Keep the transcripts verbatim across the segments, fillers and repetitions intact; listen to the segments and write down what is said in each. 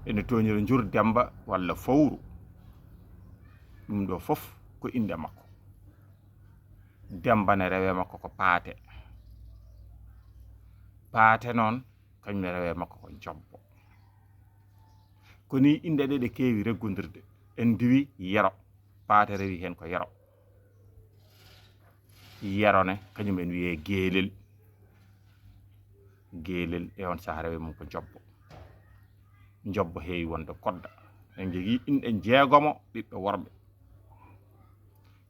Ene tooñira njur Demmba walla fowru. Ɗum ɗo fof ko innde makko. Demmba ne rewee makko ko Paate. Paate noon, kañum ne rewee makko ko Jobbo. Ko ni innde ɗe ɗe keewi reggondirde. En ndiwi Yero, Paate rewi heen ko Yero. Yero ne, kañum en wiyee Geelel. Geelel e on sahaa rewee mum ko Jobbo. Jobbo heewi wonde kodda. En njogii inɗe jeegomo ɓiɓɓe worɓe.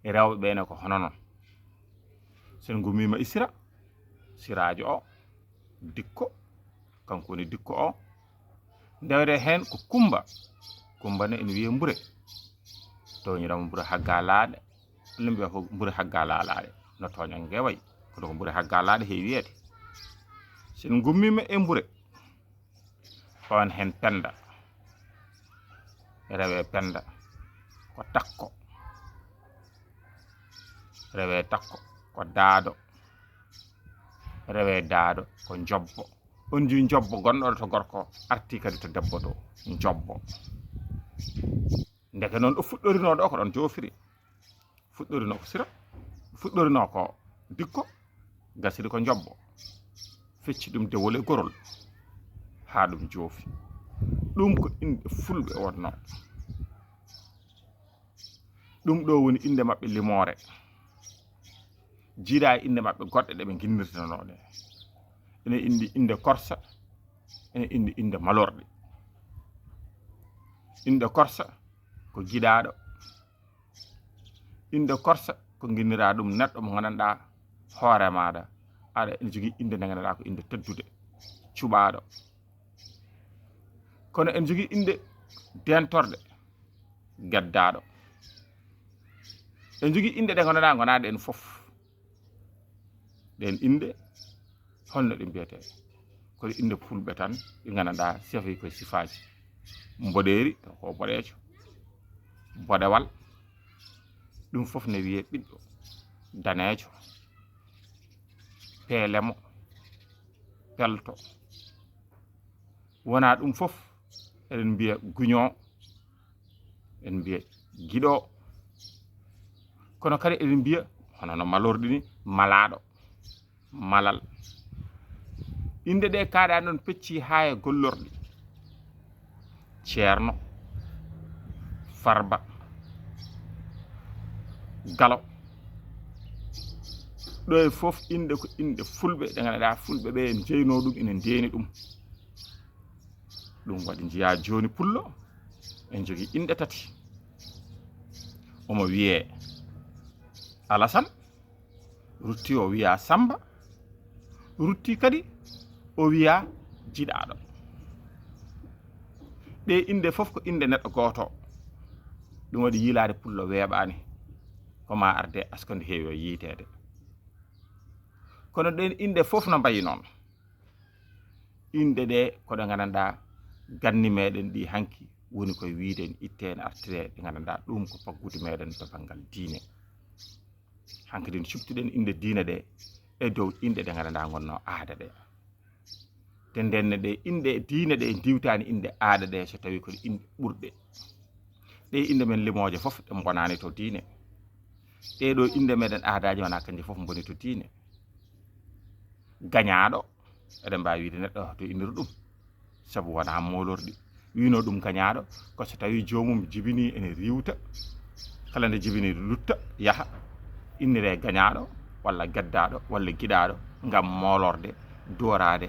E rewɓe ɓee ne ko hono noon. So en ngummiima e Sira, Siraajo o, Dikko, kanko woni Dikko o. Ndewete heen ko Kummba. Kummba ne ene wiyee Mbure. Tooñiraama Mbure Haggaa Laaɗe. Ɗum mbiya ko Mbure Haggaa Laalaaɗe. No tooñannge wayi. Kono ko Mbure Haggaa Laaɗe heewi wiyeede. So en ngummiima e Mbure, on heen Pennda. Rewee Pennda ko Takko. Rewee Takko ko Daado. Rewee Daado ko Jobbo. On njii Jobbo gonɗo to gorko, artii kadi to debbo to, Jobbo. Ndeke noon ɗo fuɗɗorinoo ɗo ko ɗoon joofiri. Fuɗɗorinoo ko Sira, fuɗɗorinoo ko Dikko, gasiri ko Jobbo. Fecci ɗum dewol e gorol haa ɗum joofi. Ɗum ko inɗe Fulɓe wonnoo. Ɗum ɗo woni innde maɓɓe limoore. Jiidaa e innde maɓɓe goɗɗe ɗe ɓe nginnirtanoo ɗe. Ene inndi innde Korsa, ene inndi innde Malorɗi. Innde Korsa ko giɗaaɗo. Innde Korsa ko nginniraa ɗum neɗɗo mo nganndanɗaa hoore maaɗa, aɗa ene jogii innde nde nganndanɗaa ko innde teddude, cuɓaaɗo. Kono en njogii innde deentorɗe, geddaaɗo. En njogii innde ɗe nganndanɗaa ngonaa ɗeen fof. Ɗeen inɗe, holno ɗe mbiyetee? Ko ɗe inɗe Fulɓe tan, ɗe nganndanɗaa sifaaji koye sifaaji. Mboɗeeri, taw ko boɗeejo. Boɗewal, ɗum fof ne wiyee ɓiɗɗo daneejo. Peelemo, pelto. Wonaa ɗum fof, eɗen mbiya guñoo, eɗen mbiya giɗo. Kono kadi eɗen mbiya, hono no malorɗi ni, malaaɗo, malal. Inɗe ɗe kaaɗaa noon pecci haa e gollorɗi. Ceerno, Farba, Galo. Ɗo e fof inɗe ko inɗe Fulɓe, ɗe nganndanɗaa Fulɓe ɓe en jeynoo ɗum, ene ndeeni ɗum. Ɗum waɗi njiyaa jooni Pullo en njogii inɗe tati. Omo wiyee Alasan, rutti o wiyaa Samba, rutti kadi o wiyaa Jiɗaaɗo. Ɗe inɗe fof ko inɗe neɗɗo gooto. Ɗum waɗi yiilaade Pullo weeɓaani ko ma arde asko nde heewi o yiyteede. Kono ɗeen inɗe fof no mbayi noon. Inɗe ɗe ko ɗe nganndanɗaa ganni meɗen ɗi hanki woni koye wiyde en itte en artire ɗe nganndanɗaa ɗum ko faggudu meɗen to banngal diine. Hankadi no cubtuɗen inɗe diine ɗe e dow inɗe ɗe nganndanɗaa ngonnoo aada ɗe. Te ndenne ɗe inɗe diine ɗe ndiwtaani inɗe aada ɗe so tawii ko ɗe inɗe ɓurɗe. Ɗe inɗe men limooje fof ɗe mbonaani to diine. Ɗee ɗo inɗe meɗen aadaaji wonaa kanje fof mboni to diine. Gañaaɗo, eɗen mbaawi wiyde neɗɗo to innir ɗum. Sabu wonaa moolorɗi. Wiynoo ɗum gañaaɗo, ko so tawii joomum jibinii ene riiwta. Kala nde jibinii lutta, yaha, inniree gañaaɗo, walla geddaaɗo, walla giɗaaɗo, ngam moolorde, dooraade,